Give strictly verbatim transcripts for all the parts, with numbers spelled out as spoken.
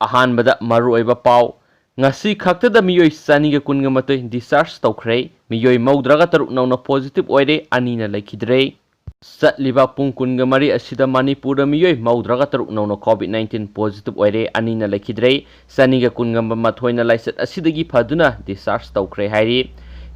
ꯑꯍꯥꯟꯕꯗ ꯃꯔꯨꯑꯣꯏꯕ ꯄꯥꯎ꯫ ꯉꯁꯤ ꯈꯛꯇꯗ ꯃꯤꯑꯣꯏ ꯆꯅꯤꯒ ꯀꯨꯟꯒ ꯃꯥꯊꯣꯏ discharge ꯇꯧꯈ꯭ꯔꯦ꯫ ꯃꯤꯑꯣꯏ ꯃꯧꯗ꯭ꯔꯥꯒ ꯇꯔꯨꯛ ꯅꯧꯅ positive ꯑꯣꯏꯔꯦ, ꯑꯅꯤꯅ ꯂꯩꯈꯤꯗ꯭ꯔꯦ꯫ ꯆꯠꯂꯤꯕ ꯄꯨꯡ ꯀꯨꯟꯒ ꯃꯔꯤ ꯑꯁꯤꯗ ꯃꯅꯤꯄꯨꯔꯗ ꯃꯤꯑꯣꯏ ꯃꯧꯗ꯭ꯔꯥꯒ ꯇꯔꯨꯛ ꯅꯧꯅ COVID nineteen positive ꯑꯣꯏꯔꯦ, ꯑꯅꯤꯅ ꯂꯩꯈꯤꯗ꯭ꯔꯦ꯫ ꯆꯅꯤꯒ ꯀꯨꯟꯒ ꯃꯥꯊꯣꯏꯅ ꯂꯥꯏꯆꯠ ꯑꯁꯤꯗꯒꯤ ꯐꯗꯨꯅ discharge ꯇꯧꯈ꯭ꯔꯦ ꯍꯥꯏꯔꯤ꯫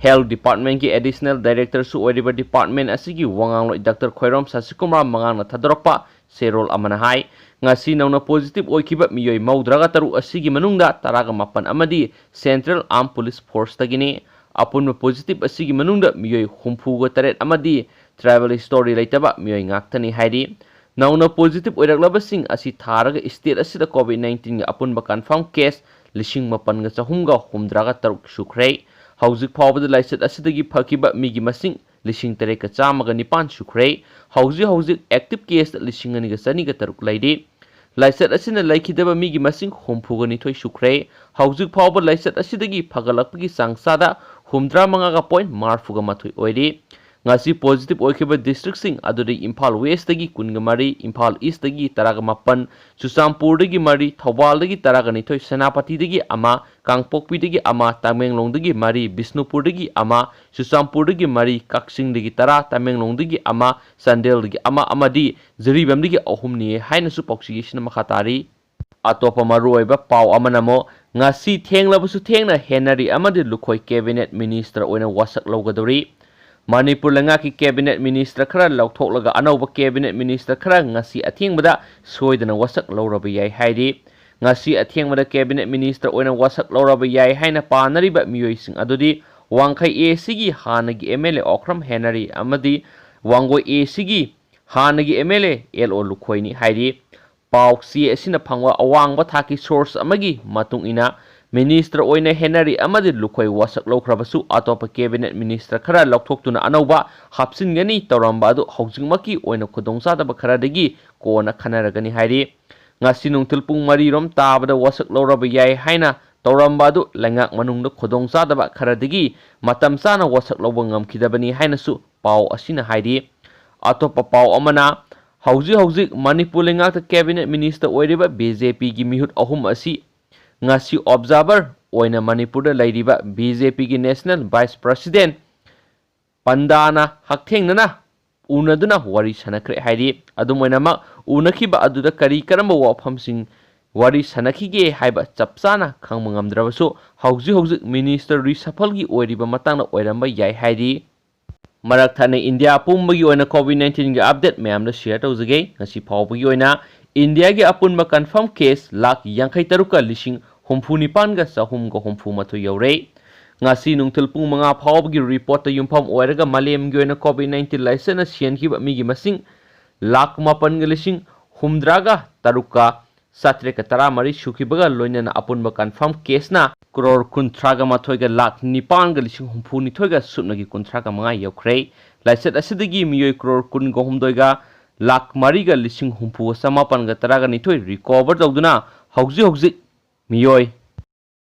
Health Departmentꯀꯤ Additional Directorꯁꯨ ꯑꯣꯏꯔꯤꯕ department ꯑꯁꯤꯒꯤ ꯋꯥꯉꯥꯡꯂꯣꯏ Doctor ꯈ꯭ꯋꯥꯏꯔꯣꯝ ꯁꯁꯤꯀꯨꯃꯥꯔ ꯃꯉꯥꯡꯅ ꯊꯥꯗꯣꯔꯛꯄ ꯆꯦꯔꯣꯜ ꯑꯃꯅ ꯍꯥꯏ꯫ ꯉꯁꯤ ꯅꯧꯅ positive ꯑꯣꯏꯈꯤꯕ ꯃꯤꯑꯣꯏ ꯃꯧꯗ꯭ꯔꯥꯒ ꯇꯔꯨꯛ ꯑꯁꯤꯒꯤ ꯃꯅꯨꯡꯗ ꯇꯔꯥꯒ ꯃꯥꯄꯟ ꯑꯃꯗꯤ Central Armed Police Forceꯇꯒꯤꯅꯤ꯫ ꯑꯄꯨꯟꯕ positive ꯑꯁꯤꯒꯤ ꯃꯅꯨꯡꯗ ꯃꯤꯑꯣꯏ ꯍꯨꯝꯐꯨꯒ ꯇꯔꯦꯠ ꯑꯃꯗꯤ travel history ꯂꯩꯇꯕ ꯃꯤꯑꯣꯏ ꯉꯥꯛꯇꯅꯤ ꯍꯥꯏꯔꯤ꯫ ꯅꯧꯅ positive ꯑꯣꯏꯔꯛꯂꯕꯁꯤꯡ ꯑꯁꯤ ꯊꯥꯔꯒ state ꯑꯁꯤꯗ COVID nineteenꯒꯤ ꯑꯄꯨꯟꯕ confirm case ꯂꯤꯁꯤꯡ ꯃꯥꯄꯟꯒ ꯆꯍꯨꯝꯒ ꯍꯨꯝꯗ꯭ꯔꯥꯒ ꯇꯔꯨꯛ ꯁꯨꯈ꯭ꯔꯦ꯫ ꯍꯧꯖꯤꯛ ꯐꯥꯎꯕꯗ ꯂꯥꯏꯆꯠ ꯑꯁꯤꯗꯒꯤ ꯐꯈꯤꯕ ꯃꯤꯒꯤ ꯃꯁꯤꯡ ꯂꯤꯁꯤꯡ ꯇꯔꯦꯠꯀ ꯆꯥꯝꯃꯒ ꯅꯤꯄꯥꯟ ꯁꯨꯈ꯭ꯔꯦ꯫ ꯍꯧꯖꯤꯛ ꯍꯧꯖꯤꯛ active case ꯂꯤꯁꯤꯡ ꯑꯅꯤꯒ ꯆꯅꯤꯒ ꯇꯔꯨꯛ ꯂꯩꯔꯤ꯫ ꯂꯥꯏꯆꯠ ꯑꯁꯤꯅ ꯂꯩꯈꯤꯗꯕ ꯃꯤꯒꯤ ꯃꯁꯤꯡ ꯍꯨꯝꯐꯨꯒ ꯅꯤꯊꯣꯏ ꯁꯨꯈ꯭ꯔꯦ꯫ ꯍꯧꯖꯤꯛ ꯐꯥꯎꯕ ꯂꯥꯏꯆꯠ ꯑꯁꯤꯗꯒꯤ ꯐꯒꯠꯂꯛꯄꯒꯤ ꯆꯥꯡ ꯆꯥꯗ ꯍꯨꯝꯗ꯭ꯔꯥ ꯃꯉꯥꯒ point ꯃꯔꯤꯐꯨꯒ ꯃꯥꯊꯣꯏ ꯑꯣꯏꯔꯤ꯫ ꯉꯁꯤ positive ꯑꯣꯏꯈꯤꯕ districtꯁꯤꯡ ꯑꯗꯨꯗꯤ ꯏꯝꯐꯥꯜ Westꯇꯒꯤ ꯀꯨꯟꯒ ꯃꯔꯤ, ꯏꯝꯐꯥꯜ Eastꯇꯒꯤ ꯇꯔꯥꯒ ꯃꯥꯄꯟ, ꯆꯨꯔꯆꯥꯟꯄꯨꯔꯗꯒꯤ ꯃꯔꯤ, ꯊꯧꯕꯥꯜꯗꯒꯤ ꯇꯔꯥꯒ ꯅꯤꯊꯣꯏ, ꯁꯦꯅꯥꯄꯇꯤꯗꯒꯤ ꯑꯃ, ꯀꯥꯡꯄꯣꯛꯄꯤꯗꯒꯤ ꯑꯃ, ꯇꯃꯦꯡꯂꯣꯡꯗꯒꯤ ꯃꯔꯤ, ꯕꯤꯁꯅꯨꯄꯨꯔꯗꯒꯤ ꯑꯃ, ꯆꯨꯔꯆꯥꯟꯄꯨꯔꯗꯒꯤ ꯃꯔꯤ, ꯀꯛꯆꯤꯡꯗꯒꯤ ꯇꯔꯥ, ꯇꯃꯦꯡꯂꯣꯡꯗꯒꯤ ꯑꯃ, ꯆꯥꯟꯗꯦꯜꯗꯒꯤ ꯑꯃ ꯑꯃꯗꯤ ꯖꯤꯔꯤꯕꯥꯝꯗꯒꯤ ꯑꯍꯨꯝꯅꯤ ꯍꯥꯏꯅꯁꯨ ꯄꯥꯎꯆꯦ ꯑꯁꯤꯅ ꯃꯈꯥ ꯇꯥꯔꯤ꯫ ꯑꯇꯣꯞꯄ ꯃꯔꯨꯑꯣꯏꯕ ꯄꯥꯎ ꯑꯃꯅ ꯑꯃꯨꯛ ꯉꯁꯤ ꯊꯦꯡꯂꯕꯁꯨ ꯊꯦꯡꯅ ꯍꯦꯟꯅꯔꯤ ꯑꯃꯗꯤ ꯂꯨꯈꯣꯏ cabinet minister ꯑꯣꯏꯅ ꯋꯥꯁꯛ ꯂꯧꯒꯗꯧꯔꯤ꯫ ꯃꯅꯤꯄꯨꯔ ꯂꯩꯉꯥꯛꯀꯤ cabinet minister ꯈꯔ ꯂꯧꯊꯣꯛꯂꯒ ꯑꯅꯧꯕ cabinet minister ꯈꯔ ꯉꯁꯤ ꯑꯊꯦꯡꯕꯗ ꯁꯣꯏꯗꯅ ꯋꯥꯁꯛ ꯂꯧꯔꯕ ꯌꯥꯏ ꯍꯥꯏꯔꯤ꯫ ꯉꯁꯤ ꯑꯊꯦꯡꯕꯗ cabinet minister ꯑꯣꯏꯅ ꯋꯥꯁꯛ ꯂꯧꯔꯕ ꯌꯥꯏ ꯍꯥꯏꯅ ꯄꯥꯅꯔꯤꯕ ꯃꯤꯑꯣꯏꯁꯤꯡ ꯑꯗꯨꯗꯤ ꯋꯥꯡꯈꯩ A Cꯒꯤ ꯍꯥꯟꯅꯒꯤ M L A ꯑꯣꯀ꯭ꯔꯝ ꯍꯦꯟꯅꯔꯤ ꯑꯃꯗꯤ ꯋꯥꯡꯒꯣꯏ A Cꯒꯤ ꯍꯥꯟꯅꯒꯤ M L A L O ꯂꯨꯈꯣꯏꯅꯤ ꯍꯥꯏꯔꯤ꯫ ꯄꯥꯎ ꯆꯦ ꯑꯁꯤꯅ ꯐꯪꯕ ꯑꯋꯥꯡꯕ ꯊꯥꯛꯀꯤ source ꯑꯃꯒꯤ ꯃꯇꯨꯡ ꯏꯟꯅ, minister ꯑꯣꯏꯅ ꯍꯦꯟꯅꯔꯤ ꯑꯃꯗꯤ ꯂꯨꯈꯣꯏ ꯋꯥꯁꯛ ꯂꯧꯈ꯭ꯔꯕꯁꯨ, ꯑꯇꯣꯞꯄ cabinet minister ꯈꯔ ꯂꯧꯊꯣꯛꯇꯨꯅ ꯑꯅꯧꯕ ꯍꯥꯞꯆꯤꯟꯒꯅꯤ ꯇꯧꯔꯝꯕ ꯑꯗꯨ ꯍꯧꯖꯤꯛꯃꯛꯀꯤ ꯑꯣꯏꯅ ꯈꯨꯗꯣꯡꯆꯥꯗꯕ ꯈꯔꯗꯒꯤ ꯀꯣꯟꯅ ꯈꯟꯅꯔꯒꯅꯤ ꯍꯥꯏꯔꯤ꯫ ꯉꯁꯤ ꯅꯨꯡꯊꯤꯜ ꯄꯨꯡ ꯃꯔꯤ ꯔꯣꯝ ꯇꯥꯕꯗ ꯋꯥꯁꯛ ꯂꯧꯔꯕ ꯌꯥꯏ ꯍꯥꯏꯅ ꯇꯧꯔꯝꯕ ꯑꯗꯨ ꯂꯩꯉꯥꯛ ꯃꯅꯨꯡꯗ ꯈꯨꯗꯣꯡꯆꯥꯗꯕ ꯈꯔꯗꯒꯤ ꯃꯇꯝ ꯆꯥꯅ ꯋꯥꯁꯛ ꯂꯧꯕ ꯉꯝꯈꯤꯗꯕꯅꯤ ꯍꯥꯏꯅꯁꯨ ꯄꯥꯎ ꯑꯁꯤꯅ ꯍꯥꯏꯔꯤ꯫ ꯑꯇꯣꯞꯄ ꯄꯥꯎ ꯑꯃꯅ, ꯍꯧꯖꯤꯛ ꯍꯧꯖꯤꯛ ꯃꯅꯤꯄꯨꯔ ꯂꯩꯉꯥꯛꯇ cabinet minister ꯑꯣꯏꯔꯤꯕ BJPꯒꯤ ꯃꯤꯍꯨꯠ ꯑꯍꯨꯝ ꯑꯁꯤ ꯉꯁꯤ observer ꯑꯣꯏꯅ ꯃꯅꯤꯄꯨꯔꯗ ꯂꯩꯔꯤꯕ BJPꯒꯤ national vice president ꯄꯟꯗꯥꯅ ꯍꯛꯊꯦꯡꯅꯅ ꯎꯅꯗꯨꯅ ꯋꯥꯔꯤ ꯁꯥꯟꯅꯈ꯭ꯔꯦ ꯍꯥꯏꯔꯤ꯫ ꯑꯗꯨꯝ ꯑꯣꯏꯅꯃꯛ, ꯎꯅꯈꯤꯕ ꯑꯗꯨꯗ ꯀꯔꯤ ꯀꯔꯝꯕ ꯋꯥꯐꯝꯁꯤꯡ ꯋꯥꯔꯤ ꯁꯥꯟꯅꯈꯤꯒꯦ ꯍꯥꯏꯕ ꯆꯞ ꯆꯥꯅ ꯈꯪꯕ ꯉꯝꯗ꯭ꯔꯕꯁꯨ, ꯍꯧꯖꯤꯛ ꯍꯧꯖꯤꯛ minister reshuffleꯒꯤ ꯑꯣꯏꯔꯤꯕ ꯃꯇꯥꯡꯗ ꯑꯣꯏꯔꯝꯕ ꯌꯥꯏ ꯍꯥꯏꯔꯤ꯫ ꯃꯔꯛ ꯊꯠꯅ ꯏꯟꯗꯤꯌꯥ ꯄꯨꯝꯕꯒꯤ ꯑꯣꯏꯅ COVID nineteenꯒꯤ update ꯃꯌꯥꯝꯗ share ꯇꯧꯖꯒꯦ꯫ ꯉꯁꯤ ꯐꯥꯎꯕꯒꯤ ꯑꯣꯏꯅ ꯏꯟꯗꯤꯌꯥꯒꯤ ꯑꯄꯨꯟꯕ confirm case ꯂꯥꯈ ꯌꯥꯡꯈꯩ ꯇꯔꯨꯛꯀ ꯂꯤꯁꯤꯡ ꯍꯨꯝꯐꯨ ꯅꯤꯄꯥꯟꯒ ꯆꯍꯨꯝꯒ ꯍꯨꯝꯐꯨ ꯃꯥꯊꯣꯏ ꯌꯧꯔꯦ꯫ ꯉꯁꯤ ꯅꯨꯡꯊꯤꯜ ꯄꯨꯡ ꯃꯉꯥ ꯐꯥꯎꯕꯒꯤ reportꯇ ꯌꯨꯝꯐꯝ ꯑꯣꯏꯔꯒ ꯃꯥꯂꯦꯝꯒꯤ ꯑꯣꯏꯅ COVID nineteen ꯂꯥꯏꯆꯠꯅ ꯁꯤꯍꯟꯈꯤꯕ ꯃꯤꯒꯤ ꯃꯁꯤꯡ ꯂꯥꯈ ꯃꯥꯄꯟꯒ ꯂꯤꯁꯤꯡ ꯍꯨꯝꯗ꯭ꯔꯥꯒ ꯇꯔꯨꯛꯀ ꯆꯥꯇ꯭ꯔꯦꯠꯀ ꯇꯔꯥꯃꯔꯤ ꯁꯨꯈꯤꯕꯒ ꯂꯣꯏꯅꯅ ꯑꯄꯨꯟꯕ confirm caseꯅ ꯀ꯭ꯔꯣꯔ ꯀꯨꯟꯊ꯭ꯔꯥꯒ ꯃꯥꯊꯣꯏꯒ ꯂꯥꯈ ꯅꯤꯄꯥꯟꯒ ꯂꯤꯁꯤꯡ ꯍꯨꯝꯐꯨꯅꯤꯊꯣꯏꯒ ꯁꯨꯞꯅꯒꯤ ꯀꯨꯟꯊ꯭ꯔꯥꯒ ꯃꯉꯥ ꯌꯧꯈ꯭ꯔꯦ꯫ ꯂꯥꯏꯆꯠ ꯑꯁꯤꯗꯒꯤ ꯃꯤꯑꯣꯏ ꯀ꯭ꯔꯣꯔ ꯀꯨꯟꯒ ꯍꯨꯝꯗꯣꯏꯒ ꯂꯥꯈ ꯃꯔꯤꯒ ꯂꯤꯁꯤꯡ ꯍꯨꯝꯐꯨꯒ ꯆꯃꯥꯄꯟꯒ ꯇꯔꯥꯒ ꯅꯤꯊꯣꯏ recover ꯇꯧꯗꯨꯅ ꯍꯧꯖꯤꯛ ꯍꯧꯖꯤꯛ ꯃꯤꯑꯣꯏ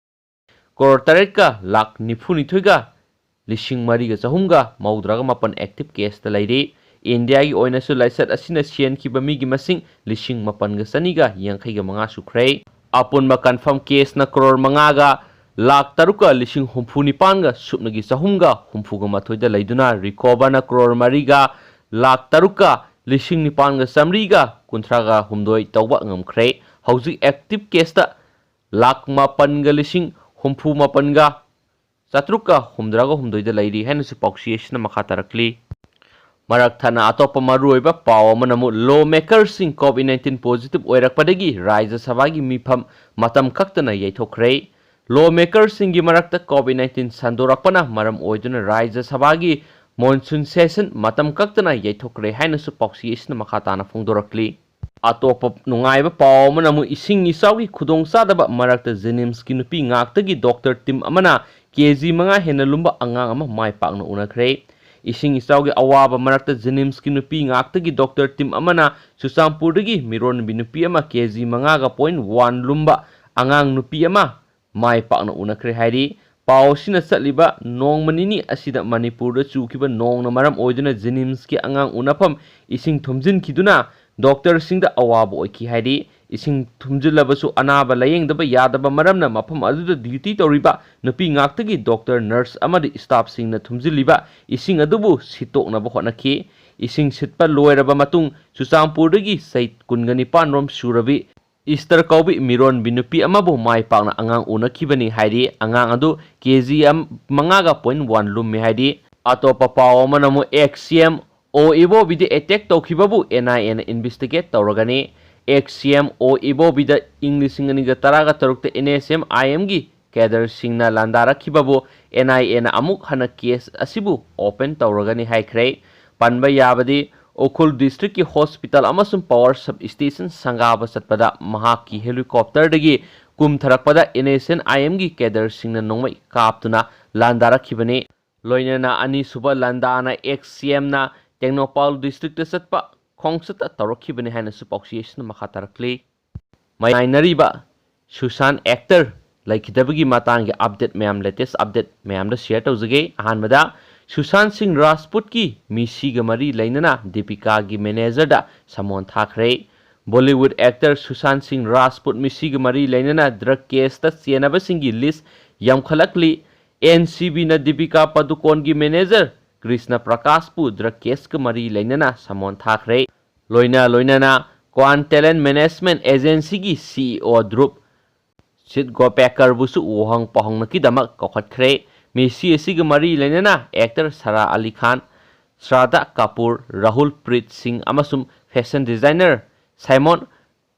ꯀ꯭ꯔꯣꯔ ꯇꯔꯦꯠꯀ ꯂꯥꯈ ꯅꯤꯐꯨꯅꯤꯊꯣꯏꯒ ꯂꯤꯁꯤꯡ ꯃꯔꯤꯒ ꯆꯍꯨꯝꯒ ꯃꯧꯗ꯭ꯔꯥꯒ ꯃꯥꯄꯟ active caseꯇ ꯂꯩꯔꯤ꯫ ꯏꯟꯗꯤꯌꯥꯒꯤ ꯑꯣꯏꯅꯁꯨ ꯂꯥꯏꯆꯠ ꯑꯁꯤꯅ ꯁꯤꯍꯟꯈꯤꯕ ꯃꯤꯒꯤ ꯃꯁꯤꯡ ꯂꯤꯁꯤꯡ ꯃꯥꯄꯟꯒ ꯆꯅꯤꯒ ꯌꯥꯡꯈꯩꯒ ꯃꯉꯥ ꯁꯨꯈ꯭ꯔꯦ꯫ ꯑꯄꯨꯟꯕ confirm caseꯅ ꯀ꯭ꯔꯣꯔ ꯃꯉꯥꯒ ꯂꯥꯈ ꯇꯔꯨꯛꯀ ꯂꯤꯁꯤꯡ ꯍꯨꯝꯐꯨ ꯅꯤꯄꯥꯟꯒ ꯁꯨꯞꯅꯒꯤ ꯆꯍꯨꯝꯒ ꯍꯨꯝꯐꯨꯒ ꯃꯥꯊꯣꯏꯗ ꯂꯩꯗꯨꯅ recoverꯅ ꯀ꯭ꯔꯣꯔ ꯃꯔꯤꯒ ꯂꯥꯈ ꯇꯔꯨꯛꯀ ꯂꯤꯁꯤꯡ ꯅꯤꯄꯥꯟꯒ ꯆꯥꯃꯔꯤꯒ ꯀꯨꯟꯊ꯭ꯔꯥꯒ ꯍꯨꯝꯗꯣꯏ ꯇꯧꯕ ꯉꯝꯈ꯭ꯔꯦ꯫ ꯍꯧꯖꯤꯛ active caseꯇ ꯂꯥꯈ ꯃꯥꯄꯟꯒ ꯂꯤꯁꯤꯡ ꯍꯨꯝꯐꯨ ꯃꯥꯄꯟꯒ ꯆꯥꯇ꯭ꯔꯨꯛꯀ ꯍꯨꯝꯗ꯭ꯔꯥꯒ ꯍꯨꯝꯗꯣꯏꯗ ꯂꯩꯔꯤ ꯍꯥꯏꯅꯁꯨ ꯄꯥꯎꯆꯦ ꯑꯁꯤꯅ ꯃꯈꯥ ꯇꯥꯔꯛꯂꯤ꯫ ꯃꯔꯛ ꯊꯠꯅ ꯑꯇꯣꯞꯄ ꯃꯔꯨꯑꯣꯏꯕ ꯄꯥꯎ ꯑꯃꯅ ꯑꯃꯨꯛ law makerꯁꯤꯡ COVID nineteen positive ꯑꯣꯏꯔꯛꯄꯗꯒꯤ ꯔꯥꯖ꯭ꯌ ꯁꯚꯥꯒꯤ ꯃꯤꯐꯝ ꯃꯇꯝ ꯀꯛꯇꯅ ꯌꯩꯊꯣꯛꯈ꯭ꯔꯦ꯫ Law makerꯁꯤꯡꯒꯤ ꯃꯔꯛꯇ COVID nineteen ꯁꯟꯗꯣꯔꯛꯄꯅ ꯃꯔꯝ ꯑꯣꯏꯗꯨꯅ ꯔꯥꯖ꯭ꯌ ꯁꯚꯥꯒꯤ monsoon session ꯃꯇꯝ ꯀꯛꯇꯅ ꯌꯩꯊꯣꯛꯈ꯭ꯔꯦ ꯍꯥꯏꯅꯁꯨ ꯄꯥꯎꯆꯦ ꯑꯁꯤꯅ ꯃꯈꯥ ꯇꯥꯅ ꯐꯣꯡꯗꯣꯔꯛꯂꯤ꯫ ꯑꯇꯣꯞꯄ ꯅꯨꯡꯉꯥꯏꯕ ꯄꯥꯎ ꯑꯃꯅ ꯑꯃꯨꯛ ꯏꯁꯤꯡ ꯏꯆꯥꯎꯒꯤ ꯈꯨꯗꯣꯡꯆꯥꯗꯕ ꯃꯔꯛꯇ JNIMSꯀꯤ ꯅꯨꯄꯤ ꯉꯥꯛꯇꯒꯤ doctor team ꯑꯃꯅ KG ꯃꯉꯥ ꯍꯦꯟꯅ ꯂꯨꯝꯕ ꯑꯉꯥꯡ ꯑꯃ ꯃꯥꯏ ꯄꯥꯛꯅ ꯎꯅꯈ꯭ꯔꯦ꯫ ꯏꯁꯤꯡ ꯏꯆꯥꯎꯒꯤ ꯑꯋꯥꯕ ꯃꯔꯛꯇ JNIMSꯀꯤ ꯅꯨꯄꯤ ꯉꯥꯛꯇꯒꯤ doctor team ꯑꯃꯅ ꯆꯨꯔꯆꯥꯟꯄꯨꯔꯗꯒꯤ ꯃꯤꯔꯣꯟꯕꯤ ꯅꯨꯄꯤ ꯑꯃ KG ꯃꯉꯥꯒ point one ꯂꯨꯝꯕ ꯑꯉꯥꯡ ꯅꯨꯄꯤ ꯑꯃ ꯃꯥꯏ ꯄꯥꯛꯅ ꯎꯅꯈ꯭ꯔꯦ ꯍꯥꯏꯔꯤ꯫ ꯄꯥꯎ ꯑꯁꯤꯅ ꯆꯠꯂꯤꯕ ꯅꯣꯡꯃ ꯅꯤꯅꯤ ꯑꯁꯤꯗ ꯃꯅꯤꯄꯨꯔꯗ ꯆꯨꯈꯤꯕ ꯅꯣꯡꯅ ꯃꯔꯝ ꯑꯣꯏꯗꯨꯅ JNIMSꯀꯤ ꯑꯉꯥꯡ ꯎꯅꯐꯝ ꯏꯁꯤꯡ ꯊꯨꯝꯖꯤꯟꯈꯤꯗꯨꯅ ꯗꯣꯛꯇꯔꯁꯤꯡꯗ ꯑꯋꯥꯕ ꯑꯣꯏꯈꯤ ꯍꯥꯏꯔꯤ꯫ ꯏꯁꯤꯡ ꯊꯨꯝꯖꯤꯜꯂꯕꯁꯨ ꯑꯅꯥꯕ ꯂꯥꯌꯦꯡꯗꯕ ꯌꯥꯗꯕ ꯃꯔꯝꯅ ꯃꯐꯝ ꯑꯗꯨꯗ ꯗ꯭ꯌꯨꯇꯤ ꯇꯧꯔꯤꯕ ꯅꯨꯄꯤ ꯉꯥꯛꯇꯒꯤ ꯗꯣꯛꯇꯔ, ꯅꯔꯁ ꯑꯃꯗꯤ ꯁ꯭ꯇꯥꯐꯁꯤꯡꯅ ꯊꯨꯝꯖꯤꯜꯂꯤꯕ ꯏꯁꯤꯡ ꯑꯗꯨꯕꯨ ꯁꯤꯠꯇꯣꯛꯅꯕ ꯍꯣꯠꯅꯈꯤ꯫ ꯏꯁꯤꯡ ꯁꯤꯠꯄ ꯂꯣꯏꯔꯕ ꯃꯇꯨꯡ ꯆꯨꯔꯆꯥꯟꯄꯨꯔꯗꯒꯤ ꯆꯍꯤ ꯀꯨꯟꯒ ꯅꯤꯄꯥꯟ ꯔꯣꯝ ꯁꯨꯔꯕꯤ ꯏꯁꯇꯔ ꯀꯧꯕꯤ ꯃꯤꯔꯣꯟꯕꯤ ꯅꯨꯄꯤ ꯑꯃꯕꯨ ꯃꯥꯏ ꯄꯥꯛꯅ ꯑꯉꯥꯡ ꯎꯅꯈꯤꯕꯅꯤ ꯍꯥꯏꯔꯤ꯫ ꯑꯉꯥꯡ ꯑꯗꯨ ꯀꯦ ꯖꯤ ꯃꯉꯥꯒ ꯄꯣꯏꯟ ꯋꯥꯟ ꯂꯨꯝꯃꯤ ꯍꯥꯏꯔꯤ꯫ ꯑꯇꯣꯞꯄ ꯄꯥꯎ ꯑꯃꯅ ꯑꯃꯨꯛ ꯑꯦꯛꯁ ꯁꯤ ꯑꯦꯝ ꯑꯣ ꯏꯕꯣꯕꯤꯗ ꯑꯦꯇꯦꯛ ꯇꯧꯈꯤꯕꯕꯨ ꯑꯦꯟ ꯑꯥꯏ ꯑꯦꯅ ꯏꯟꯚꯦꯁꯇꯤꯒꯦꯠ ꯇꯧꯔꯒꯅꯤ꯫ ꯑꯦꯛꯁ ꯁꯤ ꯑꯦꯝ ꯑꯣ ꯏꯕꯣꯕꯤꯗ ꯏꯪ ꯂꯤꯁꯤꯡ ꯑꯅꯤꯒ ꯇꯔꯥꯒ ꯇꯔꯨꯛꯇ ꯑꯦꯟ ꯑꯦꯁ ꯑꯦꯝ ꯑꯥꯏ ꯑꯦꯝꯒꯤ ꯀꯦꯗꯔꯁꯤꯡꯅ ꯂꯥꯟꯗꯥꯔꯛꯈꯤꯕꯕꯨ ꯑꯦꯟ ꯑꯥꯏ ꯑꯦꯅ ꯑꯃꯨꯛ ꯍꯟꯅ ꯀꯦꯁ ꯑꯁꯤꯕꯨ ꯑꯣꯄꯟ ꯇꯧꯔꯒꯅꯤ ꯍꯥꯏꯈ꯭ꯔꯦ꯫ ꯄꯟꯕ ꯌꯥꯕꯗꯤ ꯎꯈ꯭ꯔꯨꯜ ꯗꯤꯁꯇ꯭ꯔꯤꯛꯀꯤ ꯍꯣꯁꯄꯤꯇꯥꯜ ꯑꯃꯁꯨꯡ ꯄꯋꯥꯔ ꯁꯕ ꯁ꯭ꯇꯦꯁꯟ ꯁꯪꯒꯥꯕ ꯆꯠꯄꯗ ꯃꯍꯥꯛꯀꯤ ꯍꯦꯂꯤꯀꯣꯞꯇꯔꯗꯒꯤ ꯀꯨꯝꯊꯔꯛꯄꯗ ꯑꯦꯟ ꯑꯦꯁ ꯑꯦꯟ ꯑꯥꯏ ꯑꯦꯝꯒꯤ ꯀꯦꯗꯔꯁꯤꯡꯅ ꯅꯣꯡꯃꯩ ꯀꯥꯞꯇꯨꯅ ꯂꯥꯟꯗꯥꯔꯛꯈꯤꯕꯅꯤ꯫ ꯂꯣꯏꯅꯅ ꯑꯅꯤꯁꯨꯕ ꯂꯥꯟꯗꯥꯅ ꯑꯦꯛꯁ ꯁꯤ ꯑꯦꯝꯅ ꯇꯦꯡꯅꯧꯄꯥꯜ ꯗꯤꯁꯇ꯭ꯔꯤꯛꯇ ꯆꯠꯄ ꯈꯣꯡꯆꯠꯇ ꯇꯧꯔꯛꯈꯤꯕꯅꯤ ꯍꯥꯏꯅꯁꯨ ꯄꯥꯎꯆꯦ ꯑꯁꯤꯅ ꯃꯈꯥ ꯇꯥꯔꯛꯂꯤ꯫ ꯃꯌꯥꯏꯅꯔꯤꯕ ꯁꯨꯁꯥꯟ ꯑꯦꯛꯇꯔ ꯂꯩꯈꯤꯗꯕꯒꯤ ꯃꯇꯥꯡꯒꯤ ꯑꯞꯗꯦꯠ ꯃꯌꯥꯝ, ꯂꯦꯇꯦꯁ ꯑꯞꯗꯦꯠ ꯃꯌꯥꯝꯗ ꯁꯤꯌꯔ ꯇꯧꯖꯒꯦ꯫ ꯑꯍꯥꯟꯕꯗ, ꯁꯨꯁꯥꯟ ꯁꯤꯡ ꯔꯥꯖꯄꯨꯠꯀꯤ ꯃꯤꯁꯤꯒ ꯃꯔꯤ ꯂꯩꯅꯅ ꯗꯤꯄꯤꯀꯥꯒꯤ ꯃꯦꯅꯦꯖꯔꯗ ꯁꯃꯣꯟ ꯊꯥꯈ꯭ꯔꯦ꯫ ꯕꯣꯂꯤꯋꯨꯗ ꯑꯦꯛꯇꯔ ꯁꯨꯁꯥꯟ ꯁꯤꯡ ꯔꯥꯖꯄꯨꯠ ꯃꯤꯁꯤꯒ ꯃꯔꯤ ꯂꯩꯅꯅ ꯗ꯭ꯔꯒ ꯀꯦꯁꯇ ꯆꯦꯟꯅꯕꯁꯤꯡꯒꯤ ꯂꯤꯁ ꯌꯥꯝꯈꯠꯂꯛꯂꯤ꯫ ꯑꯦꯟ ꯁꯤ ꯕꯤꯅ ꯗꯤꯄꯤꯀꯥ ꯄꯗꯨꯀꯣꯟꯒꯤ ꯃꯦꯅꯦꯖꯔ ꯀ꯭ꯔꯤꯁꯅ ꯄ꯭ꯔꯀꯥꯁꯄꯨ ꯗ꯭ꯔꯒ ꯀꯦꯁꯀ ꯃꯔꯤ ꯂꯩꯅꯅ ꯁꯃꯣꯟ ꯊꯥꯈ꯭ꯔꯦ꯫ ꯂꯣꯏꯅ ꯂꯣꯏꯅꯅ ꯀ꯭ꯋꯥꯟ ꯇꯦꯂꯦꯟ ꯃꯦꯅꯦꯖꯃꯦꯟ ꯑꯦꯖꯦꯟꯁꯤꯒꯤ ꯁꯤ ꯏ ꯑꯣ ꯙ꯭ꯔꯨꯞ ꯁꯤꯠꯒꯣꯄꯦꯀꯔꯕꯨꯁꯨ ꯋꯥꯍꯪ ꯄꯥꯎꯍꯪꯅꯈꯤꯗꯃꯛ ꯀꯧꯈꯠꯈ꯭ꯔꯦ꯫ ꯃꯤꯁꯤ ꯑꯁꯤꯒ ꯃꯔꯤ ꯂꯩꯅꯅ ꯑꯦꯛꯇꯔ ꯁꯥꯔꯥ ꯑꯂꯤ ꯈꯥꯟ, ꯁ꯭ꯔꯥꯗꯥ ꯀꯥꯄꯨꯔ, ꯔꯥꯍꯨꯜ ꯄ꯭ꯔꯤꯠ ꯁꯤꯡ ꯑꯃꯁꯨꯡ ꯐꯦꯁꯟ ꯗꯤꯖꯥꯏꯅꯔ ꯁꯥꯏꯃꯣꯟ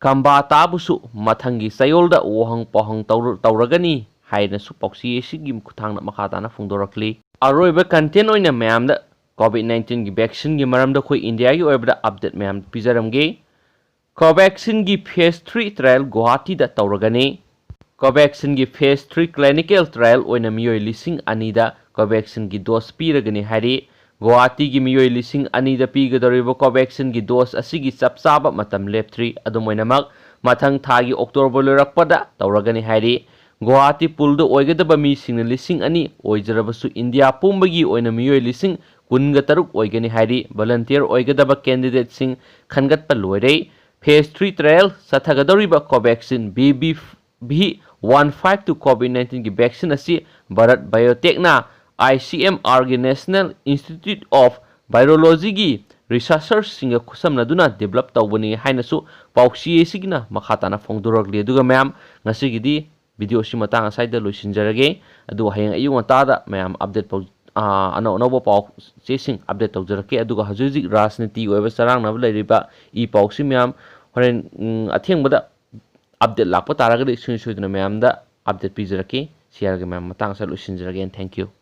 ꯀꯝꯕꯥꯇꯥꯕꯨꯁꯨ ꯃꯊꯪꯒꯤ ꯆꯌꯣꯜꯗ ꯋꯥꯍꯪ ꯄꯥꯎꯍꯪ ꯇꯧꯔ-, ꯇꯧꯔꯒꯅꯤ ꯍꯥꯏꯅꯁꯨ ꯄꯥꯎꯆꯦ ꯑꯁꯤꯒꯤ ꯈꯨꯠꯊꯥꯡꯗ ꯃꯈꯥ ꯇꯥꯅ ꯐꯣꯡꯗꯣꯔꯛꯂꯤ꯫ ꯑꯔꯣꯏꯕ ꯀꯟꯇꯦꯟ ꯑꯣꯏꯅ ꯃꯌꯥꯝꯗ ꯀꯣꯚꯤꯗ ꯅꯥꯏꯟꯇꯤꯟꯒꯤ ꯚꯦꯛꯁꯤꯟꯒꯤ ꯃꯔꯝꯗ ꯑꯩꯈꯣꯏ ꯏꯟꯗꯤꯌꯥꯒꯤ ꯑꯣꯏꯕꯗ ꯑꯞꯗꯦꯠ ꯃꯌꯥꯝ ꯄꯤꯖꯔꯝꯒꯦ꯫ ꯀꯣꯚꯦꯛꯁꯤꯟꯒꯤ ꯐꯦꯁ ꯊ꯭ꯔꯤ ꯇ꯭ꯔꯥꯌꯦꯜ ꯒꯨꯋꯥꯍꯥꯇꯤꯗ ꯇꯧꯔꯒꯅꯤ꯫ ꯀꯣꯚꯦꯛꯁꯤꯟꯒꯤ ꯐꯦꯁ ꯊ꯭ꯔꯤ ꯀ꯭ꯂꯤꯅꯤꯀꯦꯜ ꯇ꯭ꯔꯥꯌꯦꯜ ꯑꯣꯏꯅ ꯃꯤꯑꯣꯏ ꯂꯤꯁꯤꯡ ꯑꯅꯤꯗ ꯀꯣꯚꯦꯛꯁꯤꯟꯒꯤ ꯗꯣꯁ ꯄꯤꯔꯒꯅꯤ ꯍꯥꯏꯔꯤ꯫ ꯒꯨꯋꯥꯍꯥꯇꯤꯒꯤ ꯃꯤꯑꯣꯏ ꯂꯤꯁꯤꯡ ꯑꯅꯤꯗ ꯄꯤꯒꯗꯧꯔꯤꯕ ꯀꯣꯚꯦꯛꯁꯤꯟꯒꯤ ꯗꯣꯁ ꯑꯁꯤꯒꯤ ꯆꯞ ꯆꯥꯕ ꯃꯇꯝ ꯂꯦꯞꯇ꯭ꯔꯤ꯫ ꯑꯗꯨꯝ ꯑꯣꯏꯅꯃꯛ, ꯃꯊꯪ ꯊꯥꯒꯤ ꯑꯣꯛꯇꯣꯕꯔ ꯂꯣꯏꯔꯛꯄꯗ ꯇꯧꯔꯒꯅꯤ ꯍꯥꯏꯔꯤ꯫ ꯒꯨꯋꯥꯍꯥꯇꯤ ꯄꯨꯜꯗ ꯑꯣꯏꯒꯗꯕ ꯃꯤꯁꯤꯡꯅ ꯂꯤꯁꯤꯡ ꯑꯅꯤ ꯑꯣꯏꯖꯔꯕꯁꯨ, ꯏꯟꯗꯤꯌꯥ ꯄꯨꯝꯕꯒꯤ ꯑꯣꯏꯅ ꯃꯤꯑꯣꯏ ꯂꯤꯁꯤꯡ ꯀꯨꯟꯒ ꯇꯔꯨꯛ ꯑꯣꯏꯒꯅꯤ ꯍꯥꯏꯔꯤ꯫ Volunteer ꯑꯣꯏꯒꯗꯕ candidateꯁꯤꯡ ꯈꯟꯒꯠꯄ ꯂꯣꯏꯔꯦ꯫ Phase three trial ꯆꯠꯊꯒꯗꯧꯔꯤꯕ Covaxin B B V one five to COVID nineteenꯒꯤ vaccine ꯑꯁꯤ Bharat Biotechꯅ ICMRꯒꯤ National Institute of Virologyꯒꯤ researcherꯁꯤꯡꯒ ꯈꯨꯠꯁꯝꯅꯗꯨꯅ develop ꯇꯧꯕꯅꯤ ꯍꯥꯏꯅꯁꯨ ꯄꯥꯎꯆꯦ ꯑꯁꯤꯒꯤꯅ ꯃꯈꯥ ꯇꯥꯅ ꯐꯣꯡꯗꯣꯔꯛꯂꯤ꯫ ꯑꯗꯨꯒ ꯃꯌꯥꯝ, ꯉꯁꯤꯒꯤꯗꯤ video ꯑꯁꯤ ꯃꯇꯥꯡ ꯑꯁ꯭ꯋꯥꯏꯗ ꯂꯣꯏꯁꯤꯟꯖꯔꯒꯦ꯫ ꯑꯗꯨꯒ ꯍꯌꯦꯡ ꯑꯌꯨꯛ ꯉꯟꯇꯥꯗ ꯃꯌꯥꯝ update ꯄꯥꯎ-, ꯑꯥ, ꯑꯅꯧ ꯑꯅꯧꯕ ꯄꯥꯎ ꯆꯦꯁꯤꯡ update ꯇꯧꯖꯔꯛꯀꯦ꯫ ꯑꯗꯨꯒ ꯍꯧꯖꯤꯛ ꯍꯧꯖꯤꯛ ꯔꯥꯖꯅꯤꯇꯤ ꯑꯣꯏꯕ ꯆꯔꯥꯡꯅꯕ ꯂꯩꯔꯤꯕ ꯏ ꯄꯥꯎꯁꯤ ꯃꯌꯥꯝ ꯍꯣꯔꯦꯟ, ꯎꯝ, ꯑꯊꯦꯡꯕꯗ update ꯂꯥꯛꯄ ꯇꯥꯔꯒꯗꯤ ꯁꯨꯡꯁꯣꯏ ꯁꯣꯏꯗꯅ ꯃꯌꯥꯝꯗ update ꯄꯤꯖꯔꯛꯀꯦ꯫ ꯁꯤ ꯍꯥꯏꯔꯒ ꯃꯌꯥꯝ ꯃꯇꯥꯡ ꯑꯁꯤꯗ ꯂꯣꯏꯁꯤꯟꯖꯔꯒꯦ꯫ And thank you꯫